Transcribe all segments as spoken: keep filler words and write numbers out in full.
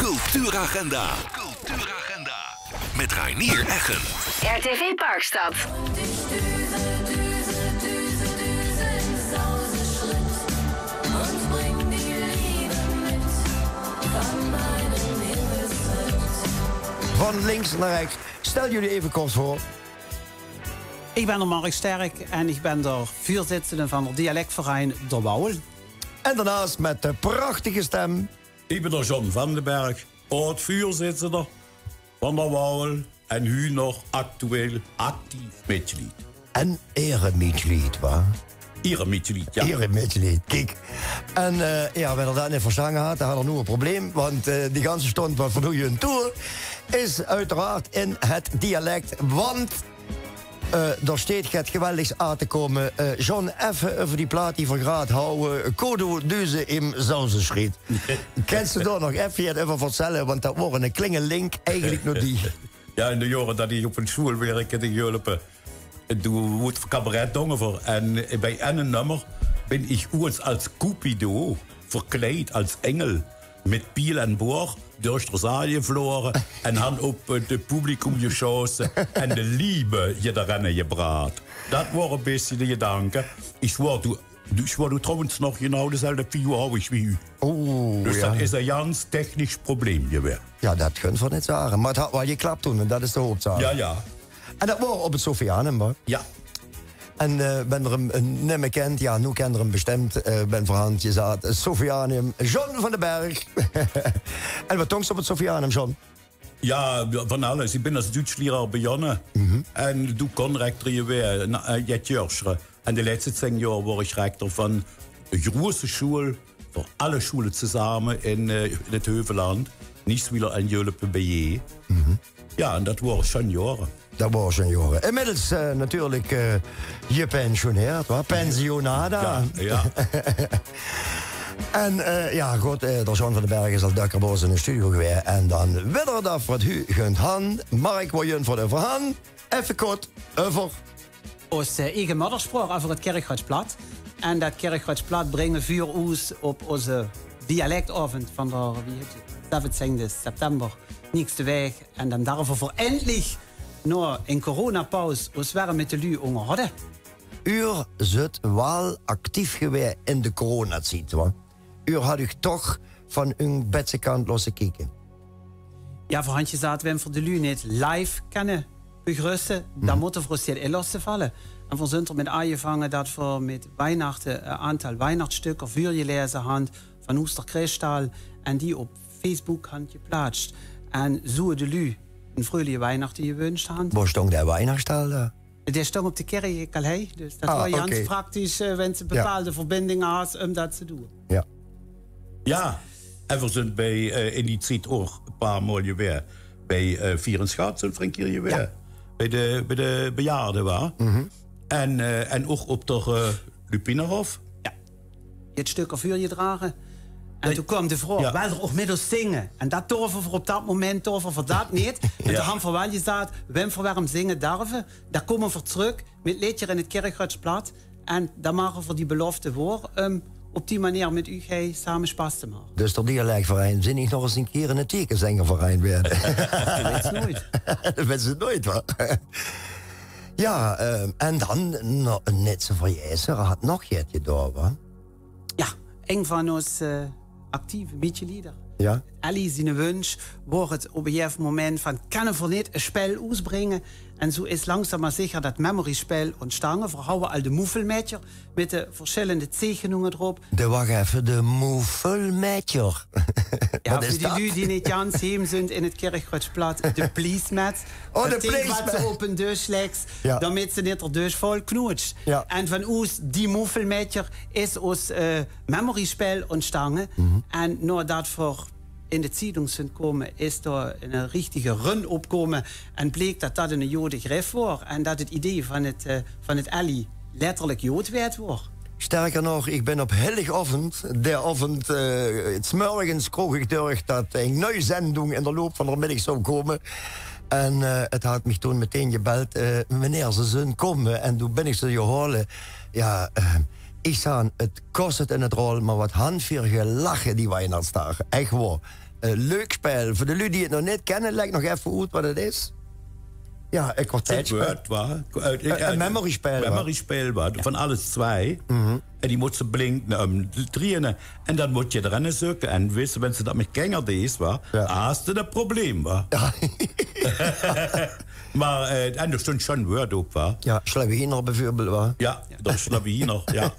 Cultuuragenda. Cultuuragenda. Met Reinier Eggen. R T V Parkstad. Van links naar rechts. Stel jullie even kort voor. Ich bön d'r Mark Sterk en ich bön d'r veurzitter van d'r dialectverein D'r Wauwel. En daarnaast met de prachtige stem. Ich bön d'r John van den Berg, aod-veurzitter van D'r Wauwel en noe nog actueel actief mitglied. En eremitglied, wa? Eremitglied, ja. Eremitglied, kiek. En eh, ja, wen d'r dat neet verzange had, dan had d'r noe e probleem. Want eh, die ganse stond wat v'r noe in toer is uiteraard in het dialect. Want eh, d'r steet get geweldigs aan te komme. Eh, John, effe euver die plaat die v'r graad houwe. Kodo duze im Zauzeschriet. Kens se dao nog effe get euver verzelle? Want dat woor 'ne klinge link eigelik nao die. Ja, in de jaore dat ich op 'n sjoel wirk, höb ich gehulpe. Doe woort v'r cabaret donge v'r. En eh, bie enne nummer bin ich oeëns als Cupido verkleid, als engel, mit piel en boog durch d'r zaal gevloge en han op eh, 't publikum gesjosse en de liebe hie d'renne gebraad. Dat woor e bietje de gedanke. Ich woor doe, ich woor doe trouwens nog genau dezelfde figuur, hou ich wie u. Oeh, dus ja. Dat is e gans technisch probleem gewaes. Ja, dat kunt v'r neet zage. Maar 't had waal geklap toen en dat is de hoopzaak. Ja, ja. En dat woor op 't Sophianum, wa? Ja. En eh, wen d'r 'm eh, neet mie kent, ja, noe kent d'r 'm bestemd, eh, wen v'r han gezaat. Sophianum, John van den Berg. En wat dóngs se op 't Sophianum, John? Ja, van alles. Ich bin als Duitslehrer begonne. En doe kon rector gewaes, na, eh, jet jaor. En de lètste zeng jaor woor ich rector van de groeëste sjoel veur alle sjoele tezame in eh, in 't Heuvelland, Nieswiller en Gulpe bijein. Ja, en dat woor sjoen jaore. Dat woor sjoen jaore. Inmiddels eh, natuurlik eh, gepensioneerd, wa? Pensionada. Ja, ja. En eh, ja, god, eh, d'r John van den Berg is al dökker bie ós in de studio gewaes. En dan wille v'r dat v'r 't noe gunt han. Mark, woor junt veur de verhan? Effe kort euver ós eh, eige modderspraok, euver 't Kirchröadsj Plat. En dat Kirchröadsj Plat bringe v'r oes op ózze dialektaovend van d'r, wie hèt 't, zeventjingde september, niks te waeg. En dan darve v'r endlich, nao 'n coronapaus, ós werm mit de luuj óngerhawwe. Uur zut waal actief gewaes in de coronatied, wa? Uur had uch toch van ung bètse kant losse kieke. Ja, v'r han gezaat, wen v'r de luuj neet live kenne begrösse, dan mótte v'r ós hie in losse valle. En v'r zunt d'r mit aangevange dat v'r mit Weihnachte e aantal Weihnachtsstökker veurgelaeze han van oes d'r Christstaal en die op Facebook han geplaatst. En zoe de luuj 'n vreuliche Weihnachte gewunscht han. Wo stóng d'r Weihnachtsstaal dao? Dae stóng op de kirchkalei, dus dat woor gans praktisch, eh, wen se bepaalde verbindinge has um dat te doon. Ja. Ja, en v'r zunt bie, eh, in die tied ouch e paar maol gewaes bie eh, Vier en Schaats zunt v'r 'ne kier gewaes. Bie de, bie de bejaarde, wa? En, eh, en ouch op d'r eh, Lupinenhof. Ja. Jet stökker veurgedrage. En doe kaom de vraog, wèlt d'r ouch mit ós zinge? En dat dorve v'r op dat moment, dorve v'r dat neet. En doe han v'r waal gezaat, wen v'r werm zinge darve, dan kómme v'r trök mit leedjer in 't Kirchröadsj Plat. En dan make v'r die belofte waor, um op die meneer mit uch hie same sjpas te make. Dus d'r dialekverein, zeen ich nog ins 'ne kier 'ne tekenzengerverein weëde? Dat wèts se noeit. Dat wèts se noeit, wa? Ja, eh, en dan, no, neet ze verjesse, had nog jet gedaon, wa? Ja, eng van ós eh, actieve mitglieder. Ja. Ellie ziene wunsj woor 't op e gegaeve moment van: kenne v'r neet e spel oesbringe? En zoe is langzaam maar zeker dat Memory-spel óntstange. V'r hawwe al de Muffelmädjer mit de versjillende tekenunge d'rop. De, wach effe, de Muffelmädjer. Ja, wat is dat? Veur die luuj die neet gans heem zunt in 't Kirchröadsj Plat, de pliesmets. Oh, de pliesmets. Dat dink wat se op 'n dösj lèks, ja, dan mit se neet d'r dösj vol knoets. Ja. En van oes die Muffelmädjer is ós eh, Memory-spel óntstange. En naodat v'r in de ziedung zunt kómme, is d'r 'ne richtige run opkómme. En bleek dat dat 'ne jode grief woor. En dat 't idee van 't eh, van 't Ellie letterlik jood weëd woor. Sterker nog, ich bin op Hilligoavend, d'r Oavend, eh, 's mörgens kroog ich durch dat 'n nuuj zendung in d'r loop van d'r middig zou kómme. En eh, 't had mich doe meteen gebeld, eh, meneer, ze zunt kómme. En doe bin ich ze gehaole. Ja, eh, ich zaan, 't kos 't in 't rol, maar wat han v'r gelache die Weihnachtsdaag. Ech woor. e leuk spel. Veur de luuj die 't nog neet kènne, lègk nog effe oet wat 't is. Ja, e kwartetsjpel. Word, wa? E, e, e memory-spel, wa? Memory-spel, wa? Van alles tswai. En die mót ze blink um drieëne. En dan mót je d'r eine zeuke. En wis, wens te dat mit kinger deis, wa? Ja. Has te dat probleem, wa? Ja. Maar, eh, en d'r stond sjoen Word op, wa? Ja, slawiener bijvoorbeeld, wa? Ja, d'r slawiener, ja.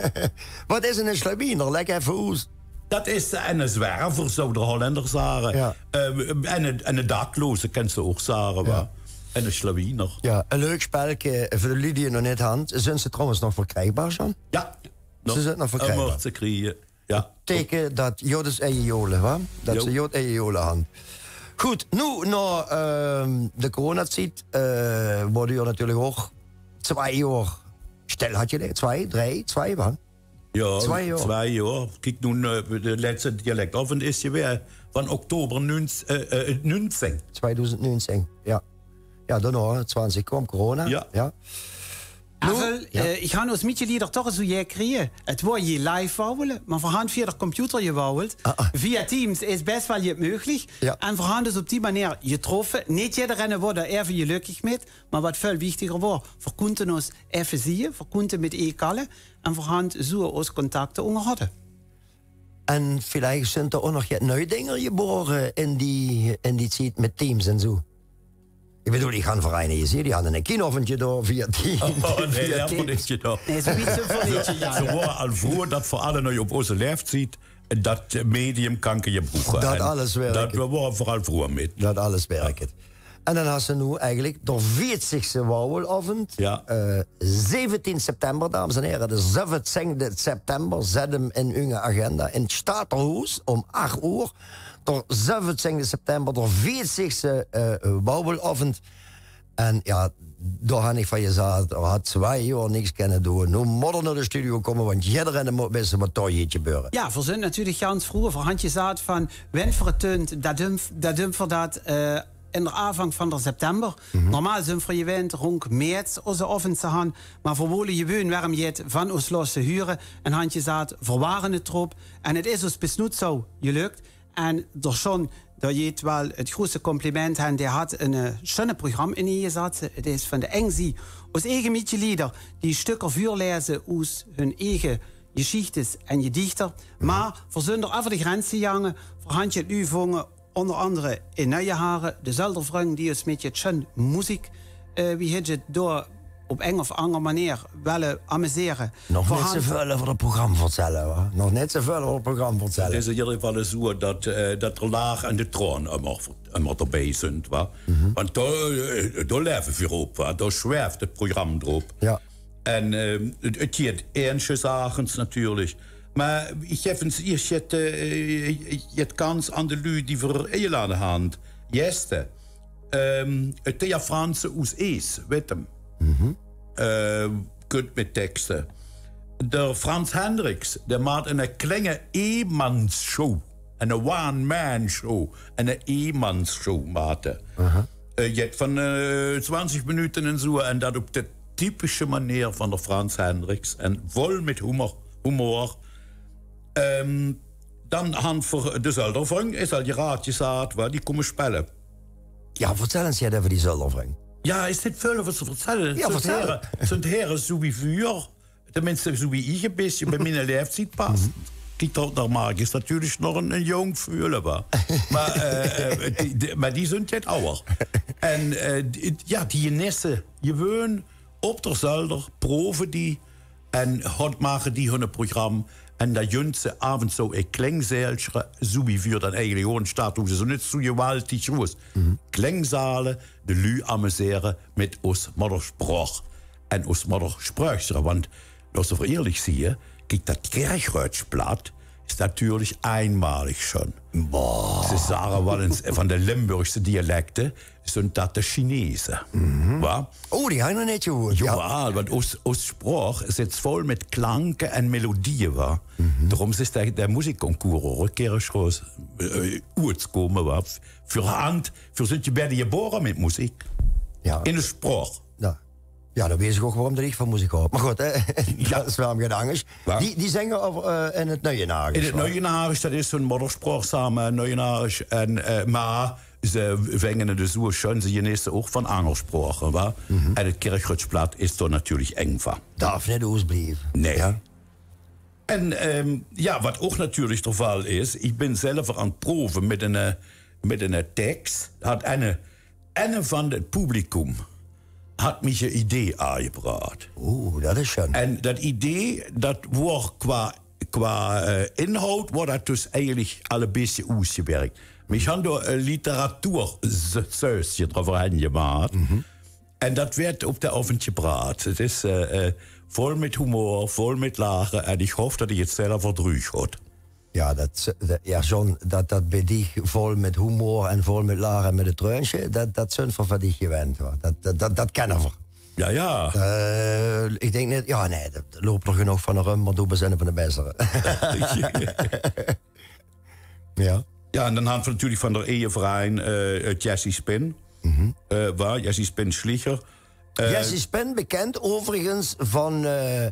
Wat is 'ne slawiener? Lègk effe oes. Dat is 'ne zwerver, zou d'r Hollender zage. Ja. Eh, en 'ne, en 'ne dakloze kens te ouch zage, wa? Ja. En 'ne slawiener. Ja, e leuk spelke veur de luuj die 't nog neet hant. Zunt ze trouwens nog verkrijgbaar, John? Ja. Ze zunt nog verkrijgbaar. Ummer te kriege. Ja. Teken dat Jod is eie jole, wa? Dat ze Jod eie jole hant. Goed, noe nao, ehm, de coronatied, eh, woort u natuurlijk ouch tswai joar stil had je, tswai, drei, tswai, wa? Ja, tswai joar. Tswai joar. Kiek, noe, eh, de lètste dialektaovend is je weer van oktober nuuns-, eh, eh, nuunsing. Tweeduizend nuunsing, ja. Ja, dan nog, twintig kwam corona. Ja. Ja. Noe, Avel, ja. Eh, ich han os mitjelieder toch zoe gekriege. 't Woar je live wauwele, maar v'r han via de computer jewauweld. Ah, ah. Via Teams is bes wel jet meugelich. Ja. En v'r han dus op die manier jetroffe. Neet jederenne woar d'r effe jelökkig mit, maar wat veel wichtiger woar, v'r koente os effe zieë, v'r koente mit ee kalle en v'r han zoe os contacte ongerhodde. En vielleicht zunt d'r ouch nog jet nui dinger jebore in die, in die tied mit Teams en zoe. Ich bedoel, ich han vereine jezieë, die hadde e kinoavendje door via Teams. Oh, nee, via Teams. Neet jeder. Nee, zoe iets van dit, ja. Ze woare al vroeër dat v'r alle nui op ozze leeftied dat medium kanke jebroege. Dat alles werkt. Dat, v'r woare veural vroeër mit. Dat alles werkt. En dan has se noe eigenlijk d'r veertigste wauwelovend. Ja. Eh, zeventien september, dames en here. De zeventjingde september. Zet 'm in unge agenda. In 't Staterhoes um ach oer. D'r zeventjingde september, d'r veertigste, eh, wauwelovend. En ja, dao han ich van jezaat, d'r had tswai joar niks kenne doon. Noe mót d'r nao de studio komme, want jederenne mót wisse wat dao jeet jebeure. Ja, v'r zunt natuurlijk gans vroeër. V'r han jezaat van, went v'r 't tunt, dat dun, dat dun v'r dat, eh, in d'r aanvang van d'r september. Normaal zunt v'r jewend rond meets ozze ovend te han, maar v'r wole jeweun werm jet van os losse hure en han jezaat, v'r ware 't drop. En 't is os bis noe zoe jelökt. En d'r John, dao jeet wel 't groeëste compliment han, dae had 'n, eh, sjoen program inejezat. 't Is van de eng zie os ege mitjelieder die stökker veurleze oes hun ege jeschichtes en jediechter. Maar v'r zunt d'r euver de grens jejange, v'r han jet noe vónge, onder andere in Nuiehare, de Zöldervrung, die os mit jet sjoen moeziek, eh, wie heet 't, door op eng of anger manier welle amusere. Nog neet zoe veul euver 't program vertelle, wa? Nog neet zoe veul euver 't program vertelle. 't Is in jeder geval zoe dat, eh, dat d'r laach en de troan ummer, ummer d'rbij zunt, wa? Want dao, eh, dao leve v'r op, wa? Dao zwerft 't program d'rop. Ja. En, eh, 't, 't jeet eensje zagens natuurlijk. Maar ich gef ins ieërs jet, eh, jet kans aan de luuj die v'r injelade han. Jeste. Ehm, 't Thea Franssen oes Ees, wit 'm. Eh, good mit tekste. D'r Frans Hendriks, dae maat 'n klinge eenmansshow. 'n One-man-show. 'n Eenmansshow maat 'r. Eh, jet van, eh, twintig minute en zoe. En dat op de typische manier van d'r Frans Hendriks. En vol mit humor. Humor. Ehm, dan han v'r de Zöldervrung, is al jeraad jezaat, wa, die komme spelle. Ja, vertel ins jet euver die Zöldervrung. Ja, is dit veul euver te vertelle? Ja, vertel. 't Zunt here, 't zunt here zoe wie v'r. Tenminste, zoe wie ich e bietje bij miene leeftied pas. Kiek, d'r, d'r maag ich natuurlijk nog 'n, 'n jong veule, wa. Maar, eh, eh, die, die, maar die zunt jet auwer. En, eh, die, ja, die jenisse jeweun op d'r zölder, prove die en hot make die hunne program. En dat junt ze avends zoe e kling zeilsje, zoe wie v'r dan eigenlijk gewoeën Staterhoes, is neet zoe gewaltig groeët. Kling zale, de luuj amusere mit os moddersproach. En os modderspreuchsje, want, laote v'r ierlijk zieë, kiek, dat Kirchröadsj plat is natuurlijk einmalig sjoen. Boah. Ze zage wel ins, van de Limburgse dialekte zunt dat de Chineze. Wa? Oh, die han ich nog neet jehoeëd. Ja. Jawel, want os, os sproach zit vol mit klanke en melodieë, wa? Daorum is de, de muziekconcours ouch e kier ins groeët, eh, oetskome, wa? Veur hand, veur zunt je beide jebore mit muziek. Ja. In de sproach. Ja. Ja, dan wees ich ouch waorum dat ich van moes ich hou. Mer good, hè, dat is waal get angers. Die, die zinge op, eh, in 't Nuienharisch, hè? In 't Nuienharisch, dat is hun modderspraok same, Nuienharisch. En, eh, mer ze vinge 't dus zoe sjoen, ze genisse ouch van anger spraoke, wa? En 't Kirchröadsj plat is dao natuurlich eng van. Darf neet oesblieve. Nae. Ja. En, ehm, ja, wat ouch natuurlich 't geval is, ich bin zelver aan 't prove mit 'ne, eh, mit 'ne, eh, teks. Hat enne, enne van 't publikum hat mich e idee aangebracht. Oeh, dat is sjoen. En dat idee, dat woor qua, qua, eh, inhoud, woor dat dus eigelik al e bietje oesgewirk. Mer ich han dao e literatuurzuusje d'reuverhen gemaakt. En dat weurt op d'n aovend gebracht. 't Is, eh, eh, vol mit humor, vol mit lache. En ich hoop dat ich 't zelver druug haw. Ja, dat, dat, ja, John, dat, dat bie dich vol mit humor en vol mit lache en mit e treunsje, dat, dat zunt v'r van dich gewend, wa. Dat, dat, dat, dat kenne v'r. Ja, ja. Eh, ich dink neet, ja, nae, dat löp d'r genóg van rum, mer doe bis eine van de bessere. Ja. Ja, en dan han v'r natuurlich van d'r eige verein, eh, 't Jessie Spin. Eh, wa, Jessie Spin Schlicher. Eh, Jessie Spin, bekend euverigens van, eh,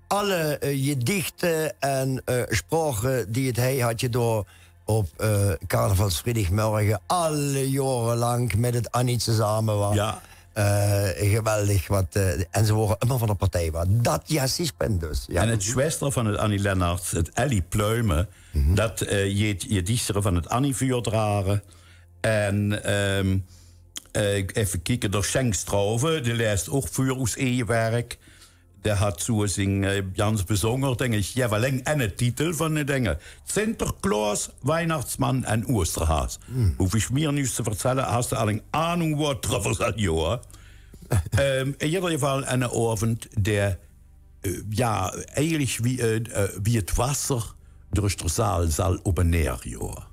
alle, eh, gedichte en, eh, spraoke die 't hei hat gedoon op, eh, carnavalsvriedagmorge, alle jaore lank mit 't Annie tesame, wa. Ja. Eh, geweldig, wat, eh, en ze wore ummer van de partij, wa. Dat Jessie Spin dus. Ja. En 't zwester van 't Annie Lennarts, 't Ellie Pluimen, dat, eh, jeet gedichtere van 't Annie veurdrage. En, ehm, eh, effe kieke, d'r Schenk Strauve, dae leest ouch veur oes eige werk. Dae hat zoe zing, eh, gans bezónger, dink ich, ja, allein en 't titel van de dinge. Sinterklaos, Weihnachtsmann en Oosterhaas. Hoef ich mier niks te vertelle, has te al 'n aanung wat d'r euver zal joa. Ehm, in jeder geval en aovend dae, eh, ja, eigelik wie, eh, eh, wie 't wasser durch d'r zaal zal op en neer joa.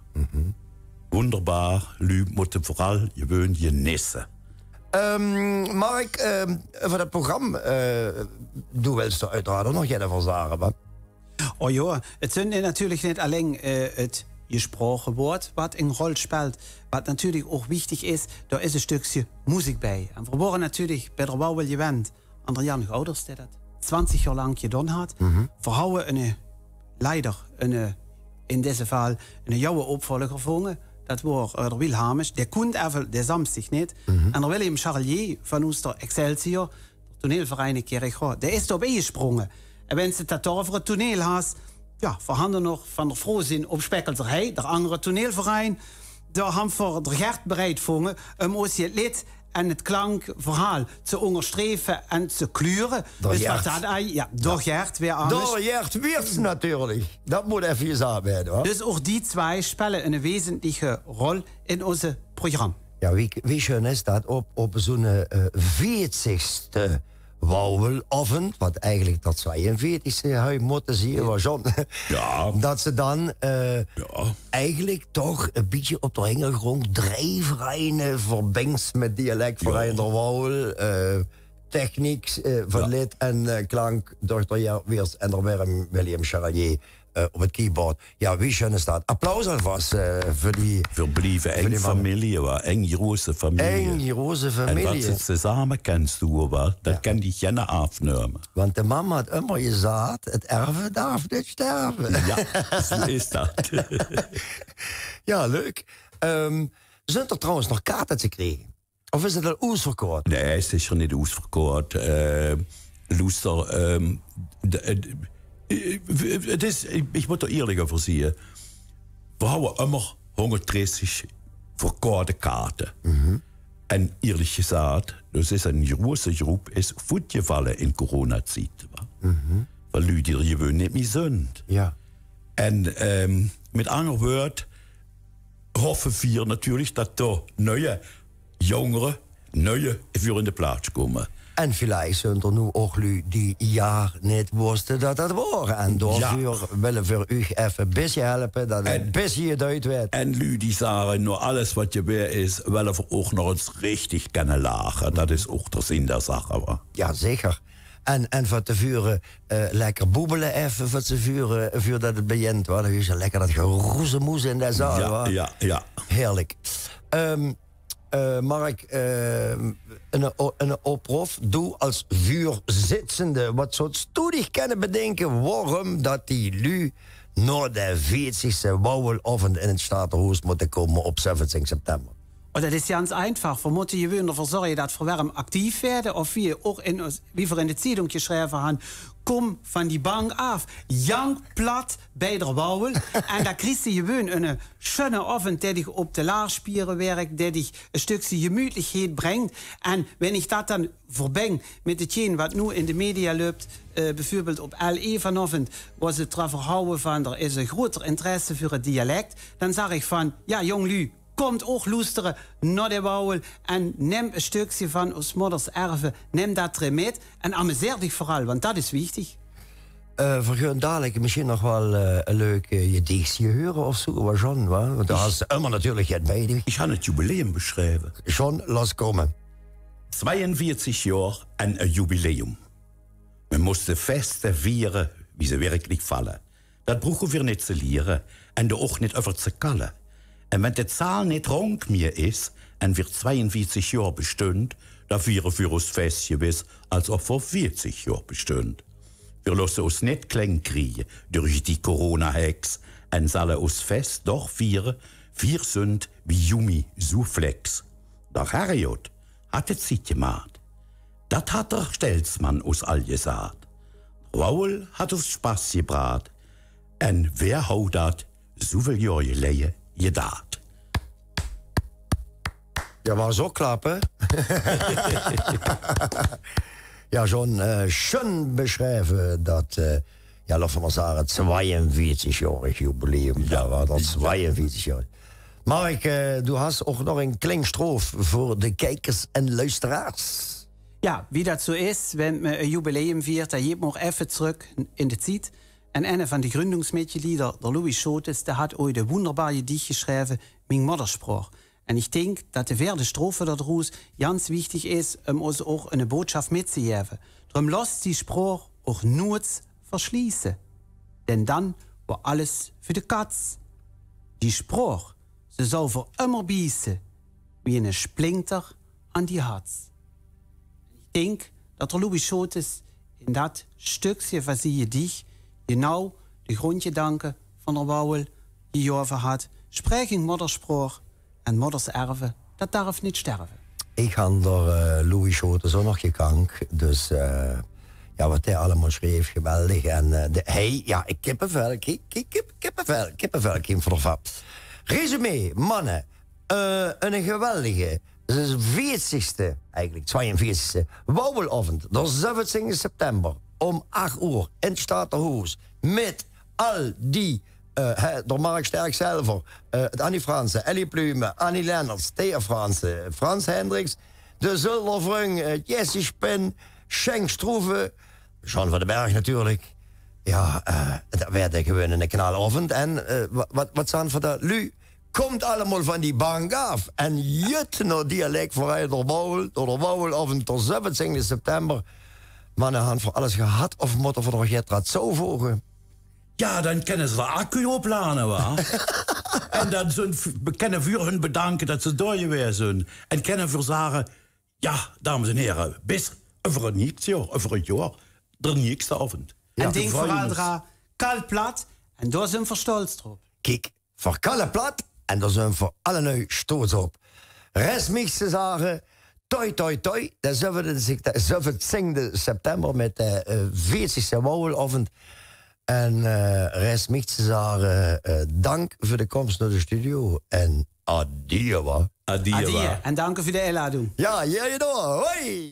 Wunderbaar, luuj mótte veural gewoon genisse. Ehm, Mark, ehm, euver dat program, eh, doe wils d'r oeteraard ouch nog get euver zage, wa? O joa, 't zunt natuurlik neet allein, eh, 't gespraoke woord wat 'n rol speelt. Wat natuurlik ouch wichtig is, dao is e stökske moeziek bie. En v'r wore natuurlik bie d'r Wauwel gewend aan d'r Jan Gouders, dae dat twintig jaor lank gedoon hat. V'r hawwe 'ne, eh, leider, 'ne, eh, in deze val, 'ne jauwe opvolger vónge. Dat woor, eh, d'r Wil Hames. Dae kónt effe de samsdig neet. En d'r William Charlier van oes d'r Excelsior, d'r toneelverein in Kirchroa, dae is d'rop ingesprunge. En wens te 't euver 't toneel has, ja, v'r hant nog van d'r Froezin op Spekkelder Hei, d'r angere toneelverein, dao hant v'r d'r Gert bereid vónge um oes 't lid en 't klankverhaal te óngerstrefe en te klure. D'r Gert. Dus wat dat ei, ja, d'r Gert weer anders. D'r Gert Wiertz natuurlik. Dat mót effe gezaag waere, hoor. Dus ouch die twieë spelle 'n wezentliche rol in oes program. Ja, wie, wie sjoen is dat op, op zoe'n, eh, veertigste Wauwelaovend, wat eigelik d'r tweeënveertigste hei mót zieë, wa, John? Ja. Dat ze dan, eh, eigelik toch e bietje op d'r hingergróndj drie vereine verbings mit dialekverein d'r Wauwel, eh, techniek, eh, van lid en, eh, klank durch d'r Gert Wiertz en d'r Willem, William Charlier, eh, op 't keyboard. Ja, wie sjoen is dat? Applaus alvas, eh, veur die, veur die manne. V'r blieve eng femilie, wa? Eng groeëse femilie. Eng groeëse femilie. En wat ze tesame kens doe, wa? Dat kan die genne aafnumme. Want de mam hat ummer gezaat: 't erve darf neet sterve. Ja, zoe is dat. Ja, leuk. Ehm, zunt d'r trouwens nog kaarte te kriege? Of is 't al oesverkocht? Nae, 't is zeker neet oesverkocht. Eh, loester, ehm, de, eh, de, eh, 't is, ich, ich mót d'r eerlik euver zieë. V'r hawwe ummer hóngerddertig verkochte kaarte. En eerlik gezaat, dus is 'n groeëse groep is voetgevalle in coronatied, wa? Van luuj die d'r gewoon neet mie zunt. Ja. En, ehm, mit anger wäörd, hoffe v'r natuurlik dat d'r nuie jóngere, nuie veur in de plaats kómme. En villicht zunt d'r noe ouch luuj die jaor neet wóste dat dat woor. En daoveur wille v'r uch effe e bietje helpe, dat 't e bietje geduid weurt. En luuj die zage: noe, alles wat gebeurd is, wille v'r ouch nog ins richtig kenne lache. Dat is ouch d'r zin der zache, wa? Ja, zeker. En, en van te vure, eh, lekker boebele effe van te vure, veurdat 't begint, wa. Dan is 't lekker dat geroezemoes in de zaal, wa. Ja, ja. Heerlik. Ehm, Eh, Mark, eh, 'ne o-, 'ne oproop. Doe als veurzittende, wat zóws doe dich kènne bedinke waorum dat die luuj nao de veertigste Wauwelaovend in 't Staterhoes mótte kómme op zeventieën september? Oh, dat is gans einfach. Veer mótte gewoon d'rveur zörge dat veer werm actief waere. Of wie ouch in, wie veer in de ziedung gesjreve hant: kóm van die bank aaf. Jank plat bij d'r Wauwel. En dan kriegs se gewoon 'ne sjunne aovend, dae dich op de laagspiere wirk, dae dich e sjtökske gemütlichheid bringk. En wen ich dat dan verbing mit 'tgeen wat noe in de media löp, eh, beveurbeeld op L E vanaovend, wo ze 't d'reuver hawwe van, d'r is 'n groter interesse veur 't dialek, dan zag ich van: jao, jóng luuj, kómp ouch loestere nao de Wauwel en nèm e sjtökske van ós modders erve, nèm dat d'rin mit en amuseer dich veural, want dat is wichtig. Eh, veer gaon dalik mesjien nog waal, eh, e leuk, eh, gedichske heure of zoe, wa, John, wa? Want doe has ummer natuurlik get bij dich. Ich han 't jubileum besjreve. John, laot kómme. Zweienveertig jaor en e jubileum. Me mós de feste viere wie ze wirklik valle. Dat broeke veer nit ze liere en d'r ouch nit euver ze kalle. En wen de zaal nit drónk mie is en veer zweienveertig jaor besjtunt, dan viere veer ós fes gewis, als of veer veertig jaor besjtunt. Veer losse ós nit kleng krieje durch die coronaheks en zalle ós fes doch viere, veer zunt wie Jumi zoe fleks. D'r Herrjot hat 't ziek gemaat. Dat hat d'r Stelzmann ós al gezaat. Wauwel hat ós Spass gebraat. En wer hou dat zoeväöl jaor geleie gedaat? Jao, mer zoe klappe. Jao, zoe'n, eh, sjun besjreve dat, eh, jao, laot v'r mer zage, zweienveertig-jorig jubileum. Jao, dat zweienveertig jaor. Mark, eh, doe has ouch nog 'n kleng sjtroof veur de kiekers en luisteraars. Jao, wie dat zoe is, wen me e jubileum viert, dan geit me ouch effe trök in de tied. En eine van de gründungsmitglieder, d'r Louis Schotes, dae hat ooit e wunderbaar gediech gesjreve, Ming Moddersjpraok. En ich dink dat de veerde sjtroof dao droes gans wichtig is, um ós ouch 'n boodsjap mit te gaeve. Dröm, loot die sjpraok ouch noeits versjließe. Denn dann woar alles veur de kats. Die sjpraok, ze zou veur ummer biesse, wie 'ne sjplinter aan die hats. Ich dink dat d'r Louis Schotes in dat sjtökske van zie gediech genau de gróndjgedanke van d'r Wauwel gegaeve hat: Sjpraek ing moddersjpraok en modders erve, dat darf nit sterve. Ich han d'r, eh, Louis Schotes ouch nog gekank, dus, eh, jao, wat hae allemaol sjreef, geweldig. En, eh, de, hey, jao, ich kippevel, ki-, ki-, kip-, kippevel, kippevel, Kim van der Vat. Resumé, manne, eh, 'ne geweldige veertigste, eigelik zweienveertigste, Wauwelaovend, d'r zeventieënde september, óm ach oer in 't Staterhoes, mit al die, eh, hè, d'r Mark Sterk zelver, eh, 't Annie Franssen, Ellie Plume, Annie Lennerts, Thea Franssen, Frans Hendricks, de Zuldervrung, eh, Jessie Spin, Sjeng Stroeve, John van den Berg natuurlik. Jao, eh, dat weëd gewoon 'ne knalaovend. En, eh, wa-, wat, wat zaan v'r dao, luuj? Kómp allemaol van die bank aaf en jut nao Dialekverein d'r Wauwel, d'r Wauwelaovend, d'r zeventieënde september. Manne, han v'r alles gehad of mótte v'r d'r nog get aan toevoege? Jao, dan kènne ze d'r accu oplade, wa? En dan zunt v-, kènne v'r hun bedanke dat ze dao gewaes zunt. En kènne v'r zage: jao, dames en hiere, bis euver e nieksjaor, euver e jaor, d'r niekste aovend. En dink veural draan, kal plat, en dao zunt v'r sjtolz drop. Kiek, v'r kalle plat en dao zunt v'r allenui sjtolz op. Rest mich ze zage, toi, toi, toi, d'r zeventieënde september mit de, eh, veertigste Wauwelaovend. En, eh, rest mich ze zage, eh, dank veur de kóms nao de studio en adieë, wa? Adieë, wa? En danke veur de inlading. Jao, jao, jao, hoi!